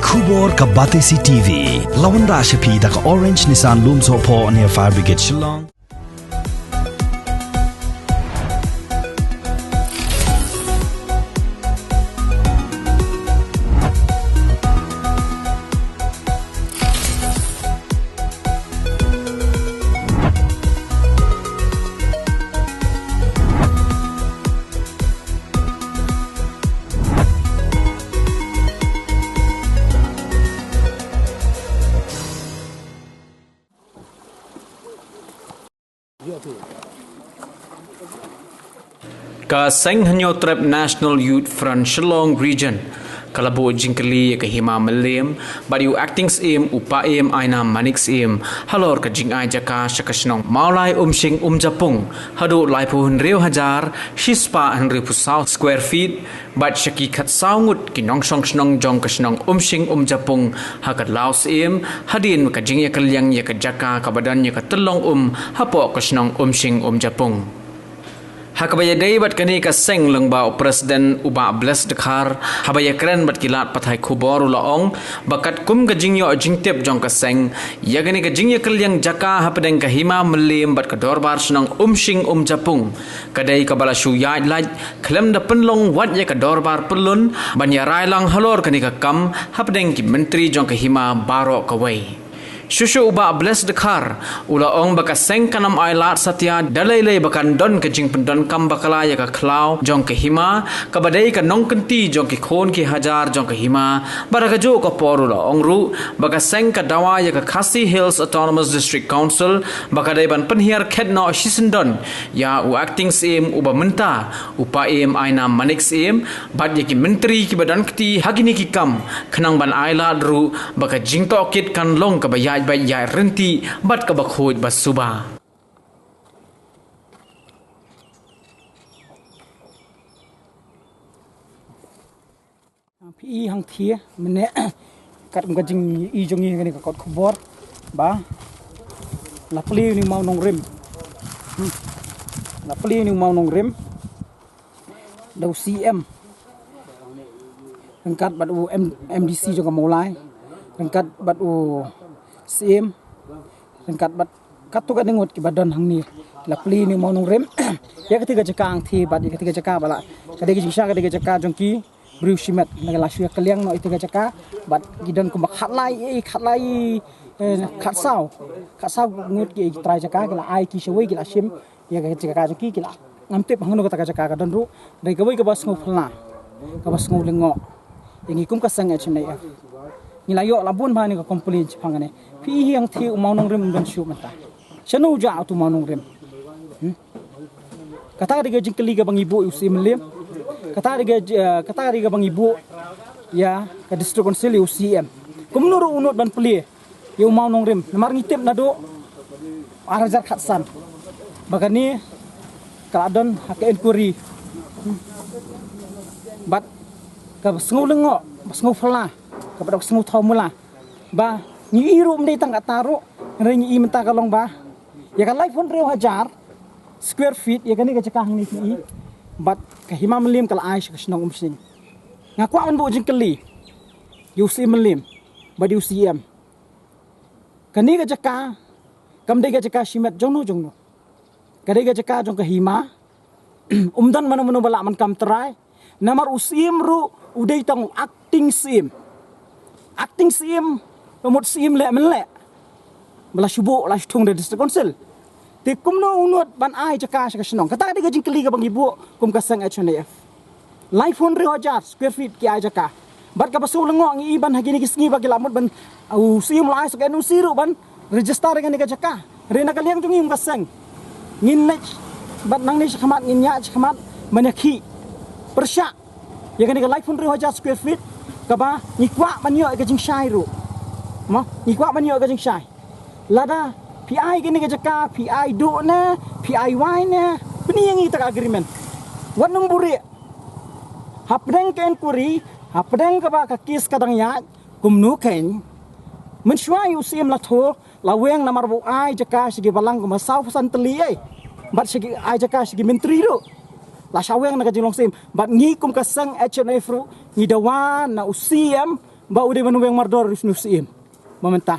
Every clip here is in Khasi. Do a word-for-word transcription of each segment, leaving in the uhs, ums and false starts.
Khubor ka Batesi T V. La wanrah sha phi da ka Orange Nissan Lumsohphoh near Fire Brigade Shillong. Ka Seng Hynñiewtrep National Youth Front Shillong Region ka la buh jingkylli ïa ka Hima Mylliem bad ïa u Acting Syiem u Paiem Ainam Manik Syiem halor ka jingai jaka sha ka shnong Mawlai Umshing Umjapung haduh laiphew hynriew hajar shispah hynriewphew saw square feet bad sha ki khatsaw ngut ki nongshong shnong jong ka shnong Umshing Umjapung ha ka Law Syiem hadien ka jingïakylliang ïa ka jaka kaba don ïa ka tyllong um hapoh ka shnong Umshing Umjapung. Ha kaba ïadei bad kane ka seng lyngba u President u Bah Bless Dkhar haba ïakren bad ki lad pathai khubor u la ong ba katkum ka jingïoh jingtip jong ka seng ïa kane ka jingïakylliang jaka hapdeng ka Hima Mylliem bad ka Dorbar Shnong Umshing Umjapung ka dei kaba la shu ïaid lait khlem da pynlong wat ïa ka dorbar pyllun ban ïarai lang halor kane ka kam hapdeng ki myntri jong ka hima baroh kawei. Shuh shuh u Bah Bless Dkhar u la ong ba ka seng kan ym ailad satia da lei lei ba kan don ka jingpyndonkam bakla ïa ka khlaw jong ka hima kaba dei ka nongkynti jong ki khun ki hajar jong ka hima. Bad ha kajuh ka por u la ong ruh ba ka seng ka dawa ïa ka Khasi Hills Autonomous District Council ba ka dei ban pynhiar khet noh shisyndon ïa u Acting Syiem uba mynta u Paiem Ainam Manik Syiem bad ïa ki myntri kiba don kti ha kine ki kam khnang ban ailad ruh ba ka jingtohkit kan long kaba ïaid beit ïaid ryntih bad kaba khuid ba suba. Phi i hangthie mynne katkum ka jingi jong ngi ha kane ka kot khubor ba la plie une u mawnongrim. Hmm. La plie une u mawnongrim da u C M ryngkat bad u M-, M D C jong ka Mawlai ryngkat bad u Syiem ryngkat bad katto katne ngut kiba don hangne. La plie une u mawnongrim ïa kata ka jaka hangthie bad ïa kata ka jaka ba la ka dei ka jingshah kata ka jaka jong ki briew shimet. La ka la shu ïakylliang noh ïa kata ka jaka bad ki don kumba khatlai, eh, khatlai, eh, khatsaw, khatsaw ngut ki, eh, trai jaka ki la ai ki shawei ki la shim ïa ka jaka jong ki, ki la ngam tip hangno kata ka jaka ka don ruh. Dei kawei kaba sngew phylla, kaba sngew lyngngoh ïa ngi kum ka seng H N I F. Ngi la ïoh la bun bha ne ka complain shaphang kane. Phi i hangthie u mawnongrim um don shuh mynta. Shano u jah utu u mawnongrim? Hmm? Kata ka dei ka jingkylli kaba ngi buh ïa u Syiem Mylliem. Kata ka dei ka, eh, kata ka dei kaba ngi buh ïa ka District Council ïa u C M. Kumno ruh u nud ban plie ïa u mawnongrim namar ngi tip naduh ar hajar khatsan ba kane ka la don ha ka inquiry. Bad kaba sngew lyngngoh, ba sngew phylla, kaba dei ka sngew thaw mula ba ngi i ruh ym dei tang kata ruh, hynrei ngi i mynta ka long ba ïa ka laiphew hynriew hajar square feet ïa kane ka jaka hangne phi i bad ka Hima Mylliem ka la ai sha ka shnong Umshing. Nga kwah ban buh jingkylli ïa u Syiem Mylliem bad ïa u C M. Kane ka jaka kam dei ka jaka shimet jongno jongno. Ka dei ka jaka jong ka hima. Um don mano mano ba lah ban kam trai. Namar u Syiem ruh u dei tang u acting Syiem. Acting Syiem, ka mut Syiem leh men leh. Ba la shu buh, la shu thung da District Council. Te kumno u nud ban ai jaka sha ka shnong. Kata ka dei ka jingkylli kaba ngi buh kum ka seng H N I F. Laiphew hynriew hajar square feet ki ai jaka. Bad kaba shu lyngngoh ngi i ban ha kine ki sngi ba ki la mut ban, u Syiem u la ai sa ka N O C ruh ban register ïa kane ka jaka. Hynrei na ka liang jong ngi kum ka seng ngin leit bad nangne shakhmat ngin ïaid shakhmat ban ïakhih pyrshah ïa kane ka laiphew hynriew hajar square feet kaba ngi kwah ban ïoh ïa ka jingshai ruh. Mo, ngi kwah ban ïoh ïa ka jingshai. Lada phi ai kane ka jaka, phi ai duh ne, phi ai wai ne, pyni ïa ngi kata ka agreement. Wat nym buhrieh. Hapdeng ka inquiry, hapdeng kaba ka case ka dang ïaid, kumno kein. Mynshuwa u Syiem la thoh, la weng namar ba u ai jaka sha ki balang kumba saw phew san tylli ei. Bad sha ki ai jaka sha ki myntri ruh. La shah weng na ka jinglong Syiem. Bad ngi kum ka seng H N I F ruh, ngi dawa na u Syiem, ba u dei ban weng mardor ïa une u Syiem. Ba mynta,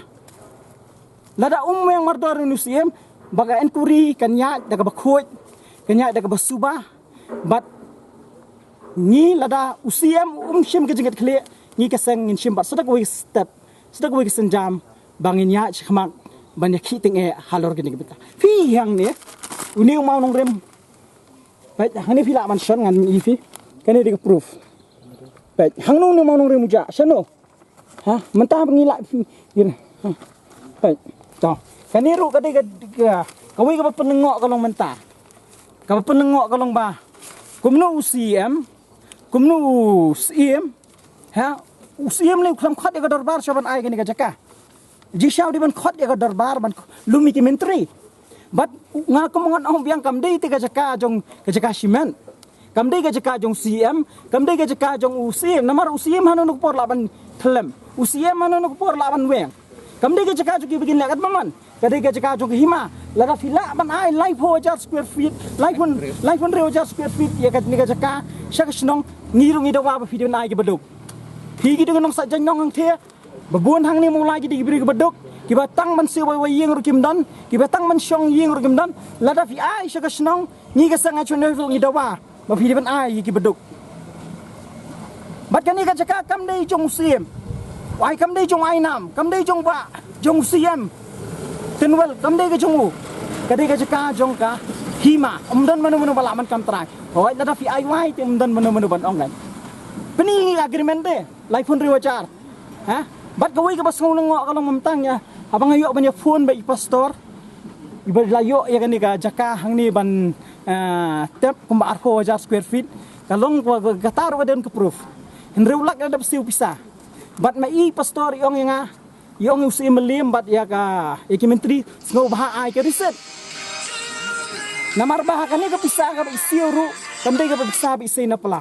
lada um weng mardor ïa une u Syiem, ba ka inquiry kan ïaid da kaba khuid, kan ïaid da kaba suba. Bad ngi, lada u Syiem um shim ka jingkitkhlieh, ngi ka seng ngin shim bad sa da kawei ka step, sa da kawei ka sienjam, ba ngin ïaid shakhmat ban ïakhih tyngeh halor kane ka bynta. Phi hangne, une u mawnongrim. Peit, hangne phi lah ban shon, ngan ïa phi. Kane dei ka proof. Peit, hangno une u mawnongrim u jah, shano? Ha, mynta ba ngi lah phi. Ha. Peit. To. Kane ruh ka dei ka, ka, kawei kaba pynlyngngoh ka long mynta. Kaba pynlyngngoh ka long ba, kumno u Syiem, kumno u Syiem, ha, u Syiem lei u khlem khot ïa ka dorbar shuwa ban ai kane ka jaka. Jingshisha u dei ban khot ïa ka dorbar ban lum ïa ki myntri. Bad nga kum ngan ong biang, kam dei te ka jaka jong, ka jaka shimet. Kam dei ka jaka jong u Syiem, kam dei ka jaka jong u Syiem. Namar u Syiem hano hano ka por lah ban thlem. U Syiem hano hano ka por lah ban weng. Kam dei ka jaka jong kiba kin leh katba mon. Ka dei ka jaka jong ka hima. Lada phi lah ban ai laiphew hajar square feet, laiphew, laiphew hynriew hajar square feet ïa kane ka jaka sha ka shnong, ngi ruh ngi dawa ba phi dei ban ai kiba duk. Phi ki dei ki nongshah jaiñnong hangthie. Ba bun hangne Mawlai ki dei ki briew kiba duk, kiba tang ban siew wai wai ïing ruh kim don, kiba tang ban shong ïing ruh kim don. Lada phi ai sha ka shnong, ngi ka seng H Y N F ruh ngi dawa ba phi dei ban ai ïa kiba duk. Bad kane ka jaka kam dei jong u Syiem. Wai, kam dei jong u Ainam, kam dei jong u Bah, jong u Syiem Tynwel, kam dei ka jong u. Ka dei ka jaka jong ka hima. Ym don mano mano ba lah ban kam trai. Hooid, lada phi ai wai te ym don mano mano ban ong ngan. Pyni ngi agreement te laiphew hynriew hajar. Ha? Bad kawei kaba sngew lyngngoh ka long mynta ïa, haba nga ïoh ban ïa phone bad i pastor, iba la ïoh ïa kane ka jaka hangne ban, ah, tep kumba arphew hajar square feet. Ka long kaba, kata ruh ka don ka proof. Hynriew lak ka dep siew pisa. Bad ma i pastor i ong ïa nga, i ong ïa u Syiem Mylliem bad ïa ka, ïa ki myntri, sngewbha ai ka receipt. Namar ba ha kane ka pisa kaba i siew ruh, kam dei kaba pisa ba i sei na pla.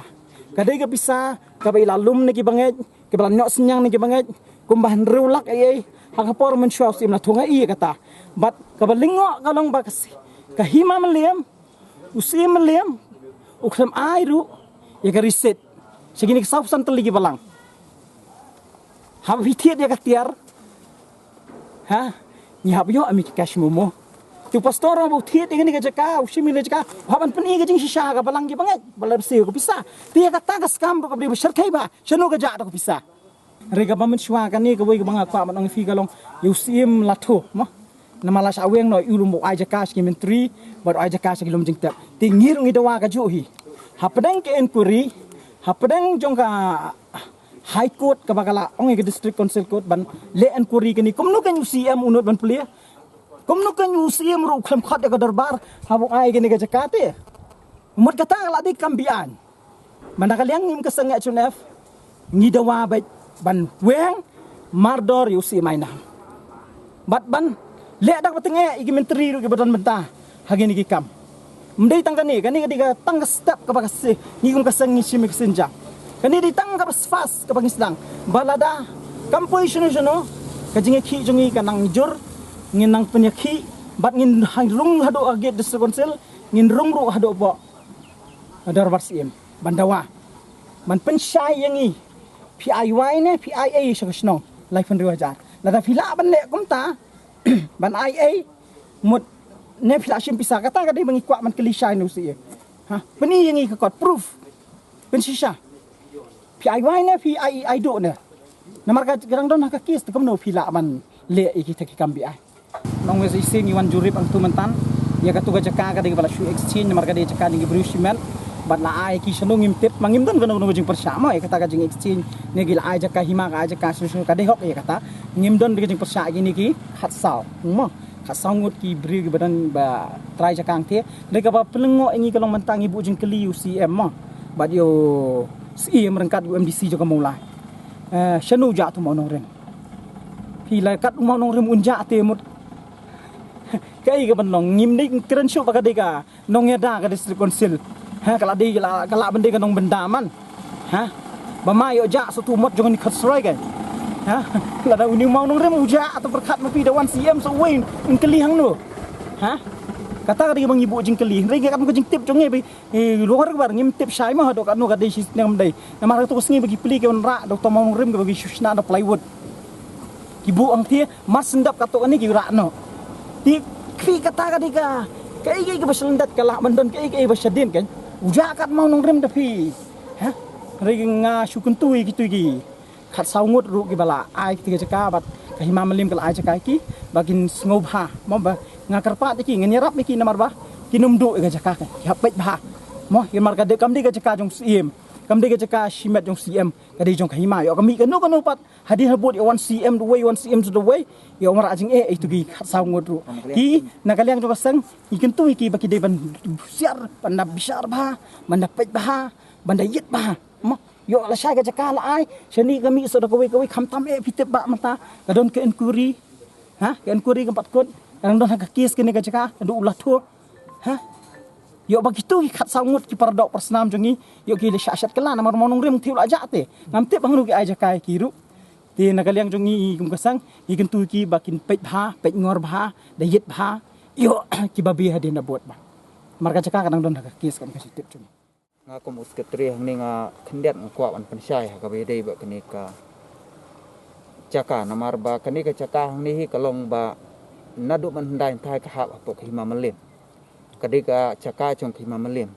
Ka dei ka pisa kaba i la lum na ki bangeit, kaba la noh synñiang na ki bangeit, kumba hynriew lak ei ei, ha ka por mynshuwa u Syiem la thung ha i kata. Bad kaba lyngngoh ka long ba ka si-, ka hima Mylliem, u Syiem Mylliem, u khlem ai ruh ïa ka receipt sha kine ki saw phew san tylli ki balang. Haba phi thied ïa ka tiar, ha? Ngi hap ïoh ïa ki cash memo. Te u pastor haba u thied ïa kane ka jaka, u shim ïa kane ka jaka, u hap ban pyni ka jingshisha ha ka balang ki bangeit ba la siew ka pisa. Te ïa kata ka scam ruh kaba dei ba shyrkhei ba shano ka jah da ka pisa. Hynrei kaba mynshuwa kane kawei kaba nga kwah ban ong ïa phi ka long, ïa u Syiem la thuh, mo. Namar la shah weng noh, u lum u ai jaka sha ki myntri bad u ai jaka sha ki lum jingtep. Te ngi ruh ngi dawa kajuh hi. Hapdeng ka inquiry, hapdeng jong ka High Court kaba ka la ong ïa ka District Council Court ban leh inquiry kane, kumno kan u Syiem u nud ban plie? Kumno kan u Syiem ruh u khlem khot ïa ka dorbar haba u ai kane ka jaka te? Mut kata ka la dei kam beaiñ. Bad na ka liang ngim ka seng H Y N F, ngi dawa beit ban weng mardor ïa u Syiem Ainam. Bad ban leh da kaba tyngeh ïa ki myntri ruh kiba don bynta ha kine ki kam. Ym dei tang kane, kane ka dei ka tang ka step kaba ka seh, ngi kum ka seng ngi shim ïa ka sienjam. Kane dei tang kaba spas kaba ngi sdang. Ba lada kam poi shano shano, ka jingïakhih jong ngi ka nang jur, ngin nang pynïakhih, bad ngin hang rung haduh ha gate District Council, ngin rung ruh haduh hapoh Dorbar Syiem ban dawa, ban pynshai ïa ngi, phi ai wai ne phi ai ei sha ka shnong, laiphew hynriew hajar. Lada phi lah ban leh kumta, ban ai ei, mut ne phi lah shim pisa, kata ka dei ba ngi kwah ban kylli shai na u Syiem. Ha, pyni ïa ngi ka kot, proof. Pynshisha. Phi ai wai ne phi ai, ai duh ne? Namar ka dang don ha ka case te kumno phi lah ban leh ïa kita ki kam beaiñ. Nongwei sa shisien ngi wan jurip hangtu mynta. Ïa katu ka jaka ka dei kaba la shu exchange namar ka dei jaka jong ki briew shimet. Bad la ai ki shano ngim tip, ma ngim don kano kano ka jingpyrshah mo, ïa kata ka jing exchange. Ne ki la ai jaka hima, ka ai jaka shano shano, ka dei hok ïa kata. Ngim don ka jingpyrshah ïa kine ki khatsaw. Mo. Khatsaw ngut ki briew kiba don ba trai jaka hangthie. Dei kaba pynlyngngoh ïa ngi ka long mynta ngi buh jingkylli ïa u Syiem mo. Bad ïa u Syiem ryngkat ïa u M D C jong ka Mawlai. Eh, shano u jah utu u mawnongrim? Phi la kat u mawnongrim un jah te mut. Kaei kaban long, ngim dei kren shuh ba ka dei ka nongïada ka District Council. Ha, ka la dei, ka la, ka la ban dei ka nongbynda man. Ha? Ba ma ïoh jah sa utu u mot jong ngi Khatsroi kai. Ha? Lada une u mawnongrim u jah, to pyrkhat ma phi da wan Syiem sa uwei un kylli hangno. Ha? Kata ka dei ba ngi buh jingkylli. Hynrei ngi kat ka jingtip jong ngi ba, eh, longor kaba ngim tip shai mo haduh katno ka dei shi snem dei. Namar kato ka sngi ba ki plie ki wanrah da uta u mawnongrim kaba ki shu shna da plywood. Ki buh hangtei, mar shen dap katto kane ki rah noh. Te phi, kata ka dei ka, kaei kaei kaba shlyndet ka lah ban don kaei kaei ba shadien kan. U jah kat mawnongrim da phi. Ha? Hynrei nga shu kyntu ïa kito ki khatsaw ngut ruh kiba la ai kti ka jaka bad ka Hima Mylliem ka la ai jaka ïa ki ba kin sngewbha. Mo, ba nga kyrpad ïa ki, ngan ïarap ïa ki namar ba kin ym duh ïa ka jaka, ki hap peit bha. Mo, namar ka dei, kam dei ka jaka jong u Syiem, kam dei ka jaka shimet jong u Syiem, ka dei jong ka hima. Ïoh ka mih kano kano pat hadien habud, ïoh wan Syiem da uwei, wan Syiem da uwei, ïoh wanrah jingeh ïa kito ki khatsaw ngut ruh. Ki na ka liang jong ka seng, ngi kyntu ïa ki ba ki dei ban husiar, ban da bishar bha, ban da peit bha, ban da ïit bha. Mo, ïoh lashai ka jaka la ai, shane ka mih soh da kawei kawei, khamtam eh phi tip ba mynta ka don ka inquiry. Ha, ka inquiry kam pat kut, ka dang don ha ka case kane ka jaka, ka dei u Lathuh. Ha? Ïoh ba kito ki khatsaw ngut ki paradoh parasnam jong ngi, ïoh ki la shah shet kylla namar u mawnongrim hangtei u la jah te. Ngam tip hangno ki ai jaka ïa ki ruh. Te na ka liang jong ngi kum ka seng, ngi kyntu ïa ki ba kin peit bha, peit ngor bha, da ïit bha. Ïoh kiba beh hadien habud ba. Namar ka jaka ka dang don ha ka case, kam ka shu tip jong ngi. Nga kum u secretary hangne nga khyndiat, nga kwah ban pynshai ha kaba ïadei bad kane ka jaka, namar ba kane ka jaka hangne hi ka long ba naduh mynhyndai hynthai ka hap hapoh ka Hima Mylliem. Ka dei ka jaka jong ka Hima Mylliem.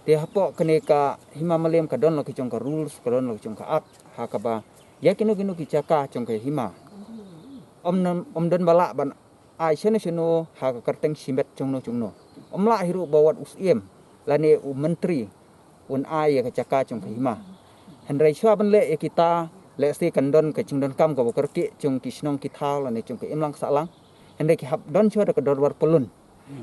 Te hapoh kane ka Hima Mylliem ka don la ki jong ka rules, ka don la ki jong ka act, ha kaba ïa kino kino ki jaka jong ka hima, ym, ym don ba lah ban ai shano shano ha ka kyrteng shimet jongno jongno. Ym lah hi ruh ba wat u Syiem lane u Myntri un ai ïa ka jaka jong ka hima. Hynrei shuwa ban leh ïa kita, lehse kan don ka jingdonkam kaba kyrkieh jong ki shnong ki thaw lane jong ka imlang sahlang. Hynrei ki hap don shuwa da ka dorbar pyllun,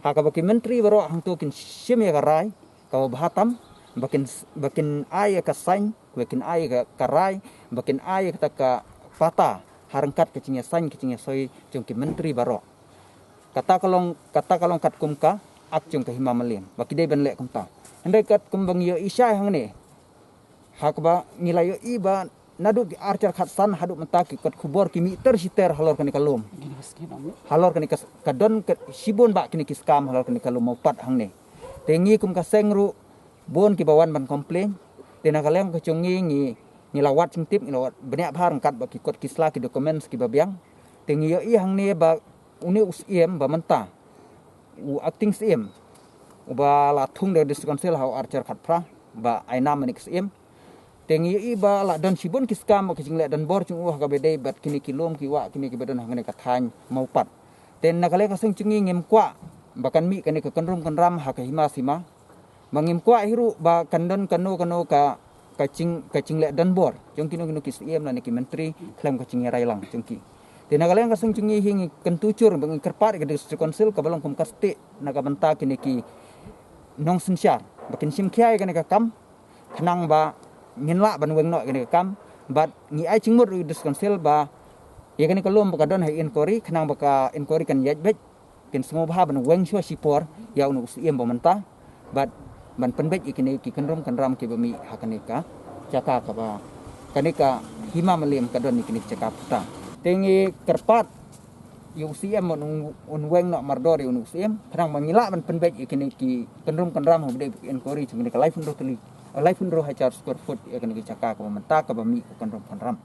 ha kaba ki Myntri baroh hangto kin shim ïa ka rai kaba bha tam, ba kin, ba kin ai ïa ka sign, ba kin ai ïa ka, ka rai, ba kin ai ïa kata ka pata ha ryngkat ka jingïaseng, ka jingïasoi jong ki Myntri baroh. Kata ka long, kata ka long katkum ka act jong ka Hima Mylliem ba ki dei ban leh kumta. Hynrei katkum ba ngi ïohi shai hangne, ha kaba ngi la ïohi ba naduh ki arhajar khatsan haduh mynta ki kot khubor ki mih ter shi ter halor kane ka lum. Halor kane ka, ka don ka shibun bah kine ki skam halor kane ka lum Mawpat hangne. Te ngi kum ka seng ruh bun kiba wan ban complain. Te na ka liang ka jong ngi, ngi, ngi la wad jingtip, ngi la wad bniah bha ryngkat bad ki kot ki sla, ki documents kiba biang. Te ngi ïohi hangne ba une u Syiem ba mynta, u acting Syiem, uba la thung da District Council ha u arhajar khatphra, Bah Ainam Manik Syiem. Te ngi ïohi ba la don shibun ki skam bad ki jingleh donbor jong u ha kaba ïadei bad kine ki lum ki wah kine kiba don hangne ka thaiñ Mawpat. Te na ka liang ka seng jong ngi ngim kwah ba kan mih kane ka kynrum kynram ha ka hima sima. Ba ngim kwah hi ruh ba kan don kano kano ka, ka jing, ka jingleh donbor jong kino kino ki Syiem lane ki Myntri khlem ka jingïarailang jong ki. Te na ka liang ka seng jong ngi hi ngi kyntu jur bad ngi kyrpad ïa ka District Council kaba long kum ka stieh na ka bynta kine ki nongsynshar ba kin shim khia ïa kane ka kam, khnang ba ngin lah ban weng noh ïa kane ka kam. Bad ngi ai jingmut ruh ïa ka District Council ba ïa kane ka lum ba ka don ha inquiry, khnang ba ka inquiry kan ïaid beit, kin sngewbha ban weng shuwa shipor ïa une u Syiem ba mynta, bad ban pynbeit ïa kine ki kynrum kynram kiba mih ha kane ka jaka kaba, kane ka Hima Mylliem ka don ïa kine ki jaka puta. Te ngi kyrpad ïa u Syiem un, un weng noh mardor ïa une u Syiem, khnang ba ngi lah ban pynbeit ïa kine ki kynrum kynram haba dei inquiry jong kane ka laiphew hynriew tylli, laiphew hynriew hajar square foot ïa kane ka jaka kaba mynta kaba mih ka kynrum kynram.